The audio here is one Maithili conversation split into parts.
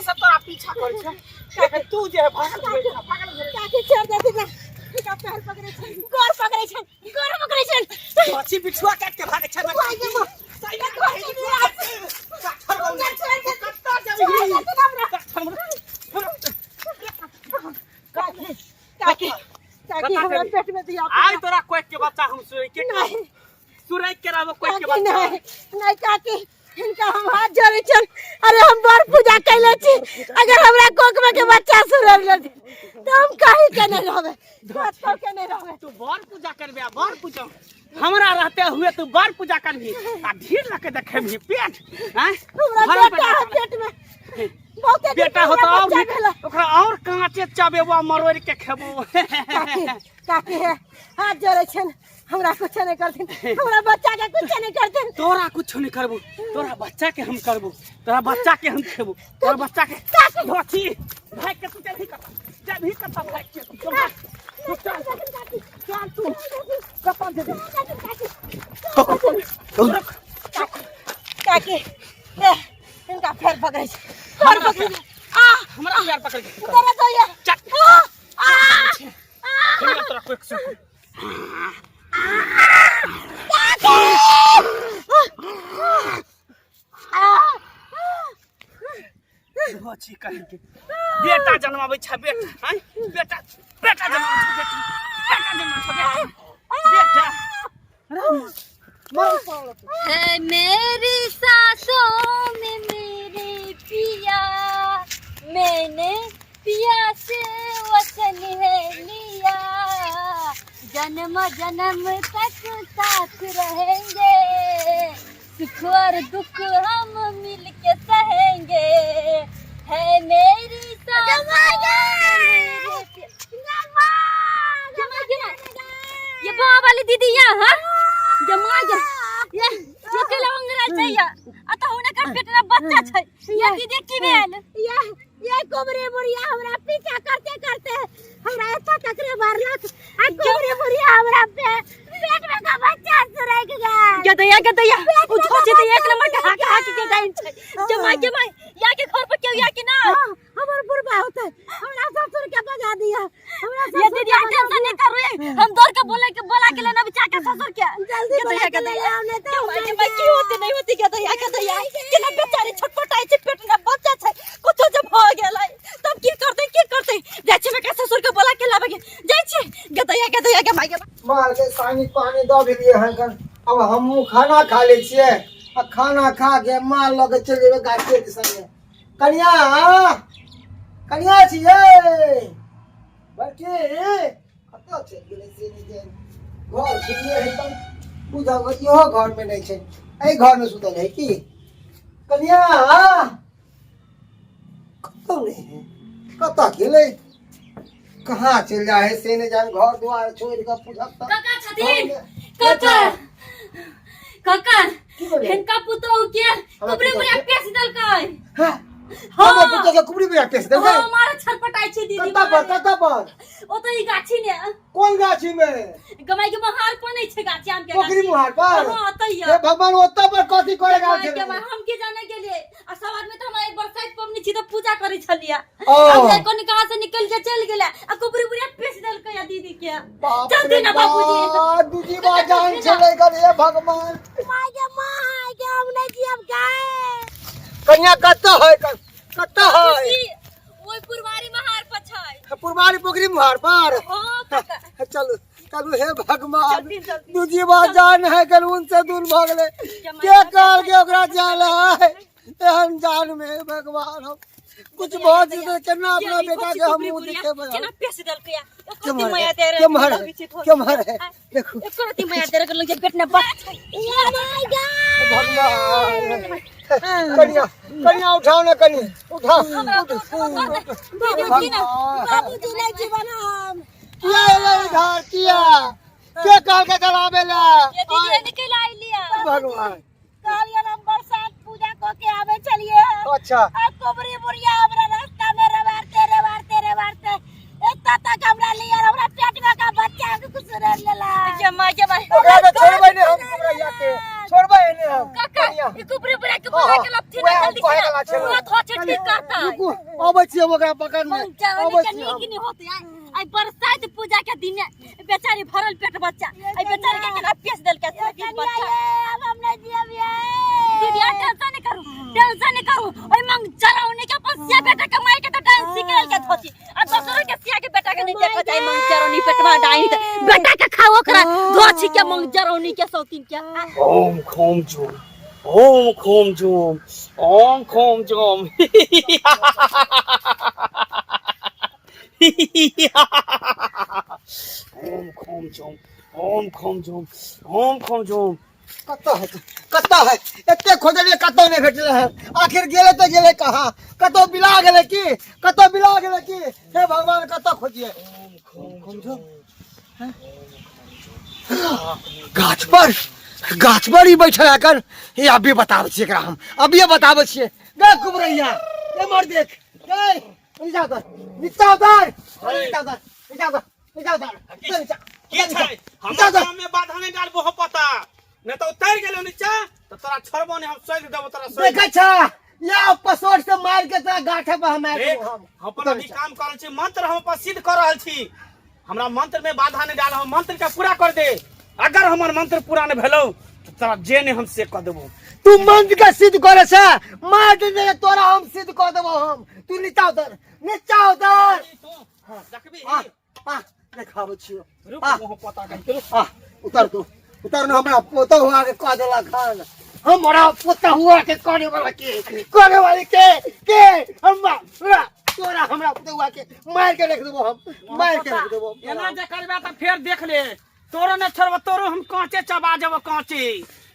सब तोरा पीछा करै छै, लेकिन तू जे है पागल भेल छै, पागल भेल। काकी, छोड़ दे ना। हिनका पैर पकड़ै छन, गोर पकड़ै छन, गोर पकड़ै छन। माछी बिछुआ काट के भागे छै। माय गे माँ। साइकिल भागे बिछुआ काट के। काठर बौना। छोड़ दे। कत्ता छोड़ जेबही? दे हमरा। काठर बौना। काकी, काकी, काकी, कत्ता हमरा जेबही? पेट में दिया। आइ तोरा कोइक के बच्चा हम सुरै के नहीं। सुरै के रहबो कोइक के काकी, बच्चा। नहीं नहीं काकी, हिनका हम हाथ जोड़े छन। अरे, हम बड़ पूजा कैले छी। अगर हमरा कोख में के बच्चा सुरल लगे तो हम कहीं के नहीं रहबे, कतौ के नहीं रहबे। तू बड़ पूजा करबे आ बड़ पूजा हमरा रहते हुए तू बड़ पूजा करबी आ ढीर लके देखेबी पेट हैं? हमरा घर बेटा है पर पेट में बहुते दिन बेटा हो हमरा तो और बच्चा भेला। ओकरा और कांचे चबेबो, मरोड़ के खेबो। काकी, काकी है, हाथ जोड़े छन, हमरा कुछ नहीं करथिन, हमरा बच्चा के कुछ नहीं करथिन। तोरा कुछ नहीं करबो, तोरा बच्चा के हम करबो, तोरा बच्चा के हम खेबो, तोरा बच्चा के धोती भाग के तू जब कत जब ही कत भाग के तू भाग, तू चल चल, तू कत जेबी? काकी ए, हिनका फेर पकड़ै छै, फेर पकड़ै छै। आ हमरा पैर पकड़ के दर्द होइया। चल। आ, आ, हमरा तोरा कोई सुन धोची कहीं के बेटा जन्माबै छै बेटा हैं, बेटा बेटा जन्माबै छै बेटा, बेटा जन्माबै छै बेटा, बेटा। है मेरी सांसों में मेरे पिया, मैंने पिया से वचन है लिया, जन्म जन्म तक साथ रहेंगे, सुख और दुख हम मिल के सहेंगे, है मेरी सांसों में मेरे पिया। जमा जमा, ये बा वाली दीदी यहाँ, हाँ जमा जा। ये ये केला अंगरा चाहिए अतः हुनकर पेट में बच्चा छै। ये दीदी की भेल? ये कुबरी बुढ़िया हमरा पीछा करते करते हमरा एतऽ तक रे मारलक आ कुबरी बुढ़िया हमरा पे पेट में का बच्चा सुरक गेल। गदैया गदैया, उ धोचे त एक नंबर के हाका हाकी के डाइन छै। जमाई जमाई, या के घर पर केउ या के ना? हाँ, हमर बुढ़बा होते, हमरा ससुर के बजा दिया, हमरा ये ससुर दीदी के आ बजा टेंशन नहीं करू, ये हम दौड़ के बोले के बोला के लेना बचा के ससुर के। जल्दी गदैया बोला के ले गदैया आओ, नहीं तो हम जमाई मर जमाई, की होती नहीं होती। गदैया गदैया, केना बेचारी छटपटाइ छै, पेट में बच्चा छै, कुछो जब हो गेलै तब की करतै? की करतै? जाइ छी बेटा ससुर के बोला के लाबे के जाइ छी। गदैया गदैया के माय के। माल के सानी पानी दऽ देलियै हन। आब हमहूँ खाना खा लै छियै आ खाना खा के माल लऽ के चलि जेबै गाछे के संगे। कनिया, कनिया छियै बड़की, कतऽ चलि गेलै से नहि जानि। घर सुनले है तब बुझल, इहो घरमे नहि छै। एहि घरमे सुतल है की? कनिया कतौ नहि है, कतऽ गेलै, कहाँ चलि जाइ है से नहि जानि। घर दुआर छोड़ि कऽ पूछत तऽ काका छथिन? काका, काका। की भेलै? हिनका पुतोहु के हमरा कुबरी पुतोहु बुढ़िया के? पेश देलकै। हाँ, हाँ। हमर पुतोहु के कुबरी बुढ़िया पेश देलकै? हाँ, मारे छटपटाइ छै दीदी। कतऽ पर? कतऽ पर? ओ तऽ ई गाछी ने। कोन गाछी में? गमाई के बहार पर नहीं छै गाछी, आम के पोखरी गाछी। मुहार पर? हाँ, तैया। हे भगवान, ओतऽ पर कथी करे गेल गमाई छलै? के हम की जाने गेलियै आ सब आदमी तऽ हम एक बरसाइत पबनी छी तऽ पूजा करै छलियै। ओ। अब जाय कोन कहाँ से निकल के चल गेलै आ कुबरी बुढ़िया पेश देलकै आ दीदी के। बाप जल्दी रे ना बाबूजी। बाप, दूजी बार जान छलै गल, हे भगवान। माय गे माय गे, हम नहीं जियब गाय। कनिया कतऽ है? कतऽ है? बाबूजी, ओइ पुरवारी महार पर छै। पुरबारी पोखरी मुहार पर? हाँ काका। चलू चलू, हे भगवान। जल्दी, जल्दी। दूजी बार जान है कल उनसे दूर भऽ गेलै। के कहल के ओकरा जान है एहन जान में? भगवान, हम कुछ भऽ जेतै केना अपना बेटा के हम मुँह देखेबै? केना पेश देलकै आ के एको मारे माया तेरे के मारे के मारे, देखू। एको रति माया तेरे के लगे पेट में बच्चा छै। भगवान, कनिया, कनिया, उठाओ ना, कनिया उठाओ। बाबूजी ना। बाबूजी, नहीं जीवन हम। किया एलै इधर? किया, के कहल के चलाबे ला? ये दीदी निकल आई लिया। भगवान। कहलियै हम बरसात पूजा कऽ के आबै छलियै। अच्छा। आ कुबरी बुढ़िया हमरा रास्ता में रवारते रवारते रवारते एतऽ तक हमरा लिया, हमरा पेट में का बच्चा के कुछ रह लेला। जमा जमा। ओकरा के छोड़बै नहि हम, हमरा या के छोड़बै नहि हम। काका। कनिया। ई कुबरी बुढ़िया के बुला के लपथी वएह ना हम जल्दी कहै वला से छलहुँ। ओ धोची ठीक करतै। रुकू, अबै छी हम ओकरा पकड़ने, मंगचरौनी अबै के छी नीक हम। नहीं होते आइ आइ बरसाइत पूजा के दिन बेचारी भरल पेट बच्चा आई बेचारी के केना पेश देल के कनिया बच्चा। ये अब हम नहीं जियब ये। दीदी आ टेंशन नहीं करू, टेंशन नहीं करू। ओइ मंग चरौनी के अपन सिया बेटा के मार के तो डांस सीख लेल के धोती आ दोसरो के सिया के बेटा के नहीं देखा जाए। मंग चरौनी पेटवा डाई त बेटा के खाओ ओकरा धोती के मंग चरौनी के शौकीन के। ओम खोम झूम, ओम खोम झूम, ओम खोम झूम। ओम खोम झूम, ओम खोम झूम, ओम खोम झूम। कतऽ है, कतऽ है? एते खोजलियै कतौ नहि भेटलै है। आखिर गेलै तऽ गेलै कहाँ? कतौ बिला गेलै की? कतौ बिला गेलै की? हे भगवान, कतऽ खोजियै? ओम खोम झूम। गाछ पर, गाछ पर ही बैठल है एखन। हे अभी बताबै छियै एकरा, हम अभिये बताबै छियै। गे कुबरैया, एमहर देख। गे नीचा उतर, नीचा उतर, नीचा उतर, नीचा उतर, नीचा उतर, चल नीचा। की छै? हमर काम में बाधा नहि डालबो हो पता नहि तऽ उतर गेलो नीचा तऽ तोरा छोड़बो नहि, हम सोचि देबो तोरा सोचि। देखै छ या पसोर से मार के तोरा गाठे पर हम मार देख, देबो। हम हम अपन अभी काम कर रहल छी, मंत्र हम अपन सिद्ध कर रहल छी। हमरा मंत्र में बाधा नहि डाल, हम मंत्र के पूरा कर दे। अगर हमर मंत्र पूरा नहि भेलौ तऽ तोरा जे नहि हम से कऽ देबो। तू मंत्र के सिद्ध करे छ, मार दे तोरा, हम सिद्ध कऽ देबो हम। तू नीचा उतर, नीचा उतर। तू देखबी। आ आ देखाबै छियौ। रुक। आ। मुँह पता कहि रुक। आ उतर, तू उतर न। हमरा पोता हुआ के कह देलक हन, हमरा पोता हुआ के करे वाला के, करे वाली के के हमरा तोरा तोरा हमरा पोता हुआ के मार के रख देबो हम, मार के रख देबो। एना जे करबे तऽ फेर देख ले, तोरो नहि छोड़बो, तोरो हम कांचे चबा जेबो कांचे।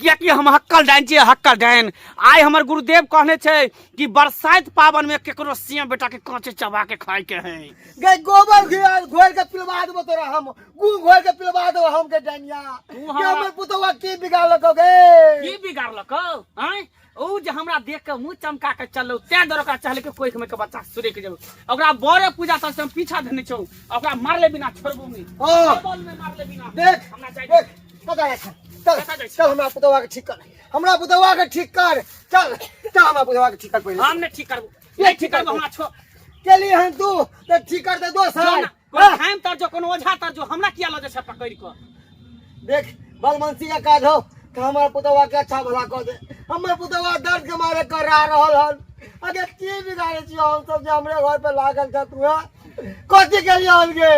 कियाकि हम हक्कल डाइन छियै, हक्कल डाइन। आइ हमर गुरुदेव कहने छै कि बरसाइत पावन में केकरो सिया बेटा के कांचे चबा के खाय के है। गे गोबर घोर के पिलवा देबो तोरा हम, गु घोर के पिलवा देबो हम के डानिया। तू के हमरा- हमर पुतौआ की बिगाड़लक गे? की बिगाड़लक आँय? ओ जे हमरा देख के मुंह चमका के चलौ, तें दुआरे ओकरा चाहले के कोख में के बच्चा सुरक जाऊ। ओकरा बड़े पूजा से हम पीछा धने छौ, ओकरा मारले बिना छोड़बो नहीं। हाँ। बॉल में मारले बिना। देख। हमरा चाहिए। देख कतऽ जाइ छै? चल। कतऽ जाइ छै? चल हमरा पुतौआ के ठीक कर, हमरा पुतौआ के ठीक कर। चल चल, हमरा पुतौआ के ठीक कर पहिले। हम नहीं ठीक करबो, नहीं ठीक करबो, हमरा छोड़। केली हन तू तऽ ठीक कर दे दोसर। जो ना, कोनो खाइम तर जो, कोनो ओझा तर जो, हमरा किया लऽ जाइ छै पकड़ि कऽ? देख बलमंसी के काज हो तऽ हमर पुतौआ के अच्छा भला कऽ दे। हमर पुतौआ दर्द के मारे करा रहल हन। अगे की बिगाड़े छियै हम सब जे हमरे घर पे लागल छ तू? हैं कथी के लिए हम गे?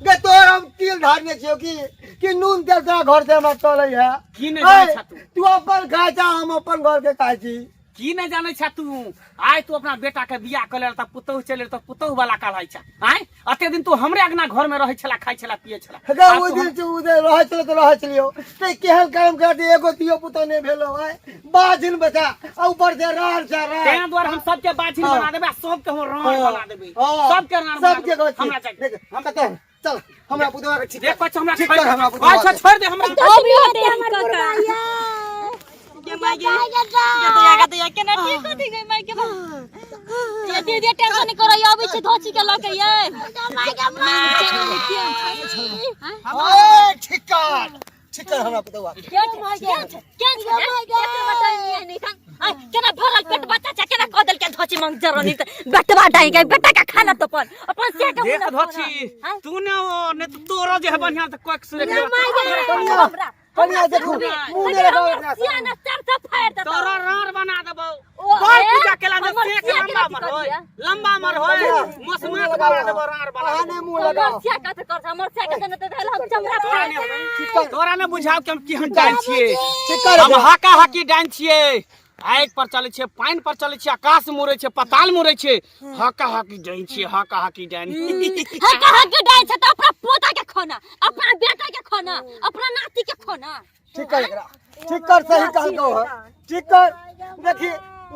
गे तोर हम तिल धारने छियौ की कि नून तेल तोरा घर से हमरा चलै है? की नहि जानै छा तू? तू अपन खाय छा, हम अपन घर के खाय छी। की नहि जानै छा तू? आइ तू अपना बेटा के बियाह कऽ लेल तऽ पुतहु चलि तऽ पुतहु वाला कहलाई छा। आँय, अते दिन तू हमरे अंगना घर में रहै छला, खाइ छला, पियै छला। गे आब ओहि तू दिन से उ जे रहै छलै तऽ रहै छलियौ ते केहन काम कर दे, एगो दियो पुतहु नहि भेलो आइ बाझिन बचा आ ऊपर से रार छै रार। तें दुआरे हम सबके बाझिन हाँ। बना देबै आ सबके हम राण हाँ। बना देबै। हाँ। सबके राण बना सबके देबै। कहै छी। हमरा चाहिए। देख, हम कतऽ चल, हमरा पुतौआ के ठीक देख कर। कछ हमरा ठीक छोड़ कर दे। हमरा पुतौआ अच्छा के। छोड़ दे हमरा। अभी होते हमर काका। बुढ़बाइया गे माय गे, गे दया केना ठीक होती गई माय के बा। ये दीदी टेंशन नहीं करो, ये अबै छै धोची के लऽ के ये। माय गे ओए, ठीक कर, ठीक कर हमरा पुतौआ के। के के के केना भरल पेट बच्चा छै, केना कऽ देलकै धोची मंग जरनी त बेटवा डाइ गई बेटा के खाना तो पर अपन से के देख मुँह धोची तू ने ओ ने तो तोरो जे है बढ़िया त कोक सुरे के कनिया, कनिया देखू मुंह नहि लगाओ एकरा से। सियाना चार से फाड़ देतौ। तोरो राण बना देबौ। ओ, बड़ ए, पूजा केला ने हमर से के सिया के लंबा की मर होय, करिया? लंबा मर होय, कनिया, मसमात मुँह बना लगाओ। देबौ, राण बना अहाँ देबौ। नहि मुँह हमर लगाओ। सिया कथ कर, हमर सिया के न त हम चमड़ा तोरा फाड़ ने ठीक कर। तोरा ने बुझाव कि हम केहन डाइन छियै। ठीक कर हम एकरा। हाका हाकी डाइन छियै। आगि पर चलै छियै, पानि पर चलै छियै, आकाश मुड़ै छै, पताल मुड़ै छै। हाका हाकी डाइन छियै, हाका हाकी डाइन। है कहाँ के डाइन छै त अपना पोता के खाना, अपना बेटा के खाना, अपना नाती के खाना। ठीक कर एकरा, ठीक कर। सही कहलकौ है, ठीक कर। देखी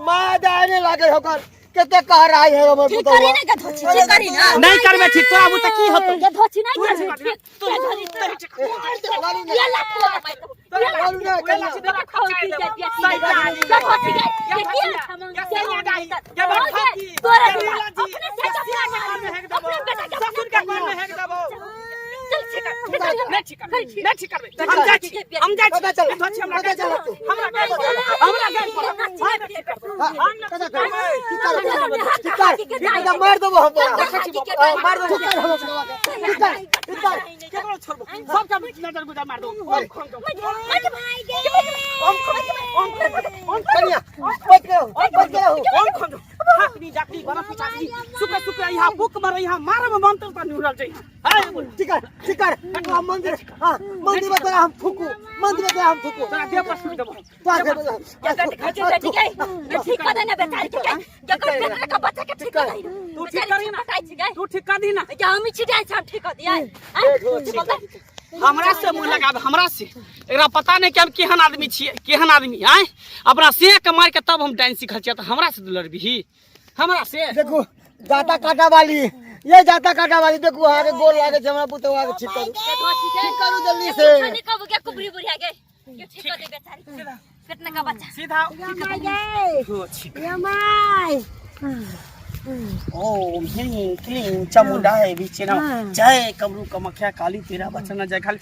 माय दाय नहि लागे होकर कते कह रहा है हमर ठीक पुतौआ। करी ना गे धोची, ठीक करी ना। नहीं करबे ठीक तोरा बुते की होतौ? गे धोची नहीं तू करबे ठीक ठीक। तू के धोची तू ठीक। लालू ये ने लाठी लगा पाई तो। ये लालू ने कनिया। बेटा खाओ की जाय पिया की जाय। के धोची गई के की अच्छा के सैया डाही, के बरखाती, तोरा के लीलाजी, अपने से के सिया के घर में हेक देबौ, अपने बेटा के ससुर के घर में हेक देबौ। चल ठीक है, ठीक है। नहीं ठीक करबै, नहीं ठीक करबै। हम जाइ छी, हम जाइ छी। कतऽ चल? ए, धोछी हमरा कतऽ गाड़ि चल पर। तू? हमरा गाड़ि पर। हमरा गाड़ि पर। हम नहीं ठीक करबै। हम नहीं कतऽ ठीक चल? करबै। ठीक कर, ठीक कर, ठीक कर, मार देबो हम तोरा। हाँ, मार देबो, ठीक कर हम अपना के। ठीक कर, ठीक कर। केकरो छोड़बो सबके नजर गुजर मार दो। ओम खोल दो। ओम खोल, ओम खोल, ओम खोल। कनिया, बच के रहू, बच के रहू। ओम खोल दो। हाकनी जाकनी बड़ा पिचासी सुके सुके यहाँ बुक मरे, यहाँ मारे में मंत्र त निहुरल छै। अरे बोल। ठीक कर, ठीक कर। हाँ, मंदिर, हाँ, मंदिर में तोरा हम थूकू, मंदिर में तोरा हम थूकू। तोरा देह पर सुन देबो। तोरा देह पर- ठीक कर देना बेचारी के, जकर बेटा के बच्चा के ठीक कर दे। तू ठीक करी ना। पटाइ छी गै। तू ठीक कर दी ना। के हम छिटाइ छी, हम ठीक कर दियै। हमरा से मुँह लगाब हमरा से। एकरा पता नहीं कि हम केहन आदमी छियै, केहन आदमी आय। अपना से के मार के तब हम डांस सीखल छियै, तऽ हमरा से लड़बिही हमरा से? देखू जाता काटा वाली, ये जाता काटा वाली, देखू अहाँके गोर लागे छै हमरा पुतहु अहाँके, ठीक करू, ठीक करू जल्दी से। नहीं कब के कुबरी बुढ़िया गे के ठीक कर दे बेचारी पेटना का बच्चा। सीधा। माय गे, ये my. ओम ह्रीं क्लीं चामुंडाय विचे नमः। जय कमरू कमख्या काली, तेरा बचन जय खाली।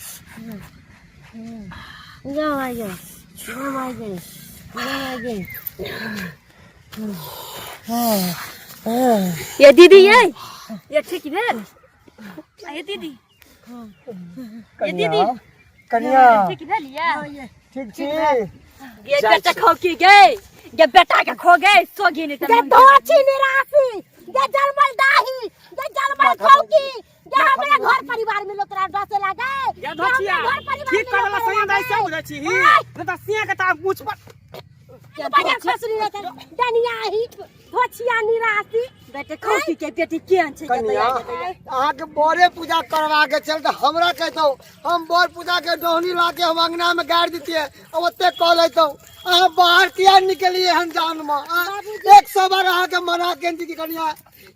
ये my गे, ये my गे, ये my गे। ये दीदी, ये ठीक भेल? ये दीदी, ये दीदी। कनिया, ठीक भेल? ये ठीक छी? ये बेटा खो की गए, ये बेटा के खो गए सोगी नहीं। जे धोछी निराशी, जे जलमल दाही, जे जलमल खौकी, जे हमरा घर परिवार में लोग तोरा डसे लागे। ये धोचिया ठीक कर वाला सैया दाई से बुझै छी ही, नहीं तऽ सिया के ता मूछ पर बाजार खसरी रहते डनिया ही, धोछिया निराशी। बेटे खो की के बेटी केहन छै? कनिया, अहाँके बड़े पूजा करवा के चल तऽ हमरा कहितौ, हम बड़ पूजा के डोहनी ला के हम अंगना में गाड़ि दितियै आ ओते कऽ लैतौ। अहाँ बाहर किया निकलियै हन जान में? 100 बार अहाँके मना केने छी कि कनिया,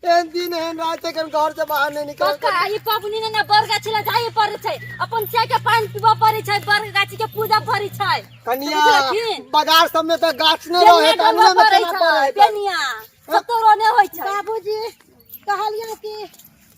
एहन दिन एहन राति एखन घर से बाहर नहीं निकल। कक्का, ई पबनी ने बर गाछी लए जाइए पड़ै छै, अपन से के पानि पीबऽ पड़ै छै, बर गाछी के पूजा पड़ै छै। कनिया, बुझलखिन? बाजार सब में तऽ गाछ नहि रहै तऽ अंगना में पड़ै केना छै? पड़ै? बेनिया सतोरो नहि होइ छै। बाबूजी, कहलियै कि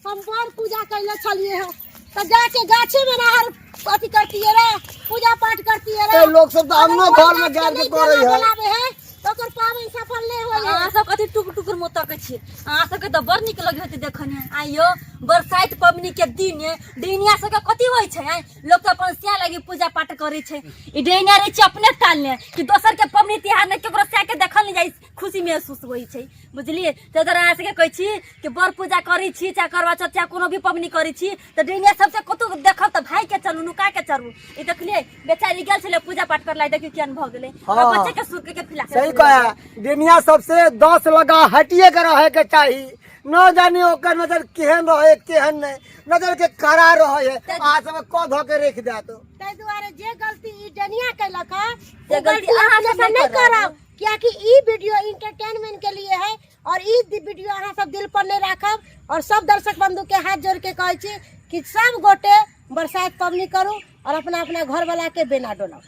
हम बड़ पूजा कैले छलियै हँ, तऽ जाके गाछे में नहर अथी करतियै रे, पूजा पाठ करतियै रे। ए, लोक सब तऽ अंगनो अगर घर में गाछ गाड़ि के नहि करै है। बोलाबै है तऽ ओकर पाबनि सफल नहि होइ है। अहाँ सब कथी टुक टुकुर मुँह तकै छी? अहाँ सबके तऽ बड़ नीक लगै होतै देखने। आइयो बरसाइत पबनी के दिन डैनिया सबके कथी होइ छै? आँय, लोक तऽ अपन स्या लागी पूजा पाठ करै छै, ई डैनिया रहै छै अपने तालने कि दोसर के पबनी तिहार ने केकरो स्या के देखल नहि जाइ, खुशी महसूस होइ छै, बुझलियै? ताहि दुआरे अहाँ सबके कहै छी कि बड़ पूजा करै छी चाहे करवा चौथ चाहे कोनो भी पबनी करै छी तऽ डैनिया सबसे कतौ देखब तऽ भागि के चलू, नुका के चलू। ई देखलियै, बेचारी गेल छलै पूजा पाठ करला, देखियौ केहन भऽ गेलै। हाँ। बच्चे के सुर के फिला सही कहा, दुनिया सबसे 10 लगा हटिए के रहे के चाही। न जानी ओकर नजर केहन रहे केहन नहीं, नजर के कड़ा रहे है, अहाँ सब कऽ धऽ के रखि देत। ताहि दुआरे जे गलती ई डनिया केलक हँ, से ओ गलती अहाँ अपने सब से नहि नहीं करब। करब, कियाकि ई वीडियो इंटरटेनमेंट के लिए है और ई वीडियो अहाँ सब दिल पर नहीं राखब। और सब दर्शक बंधु के हाथ जोड़ के कहै छी कि सब गोटे बरसात पबनी करू और अपना अपना घर वाला के बेना डोलाउ।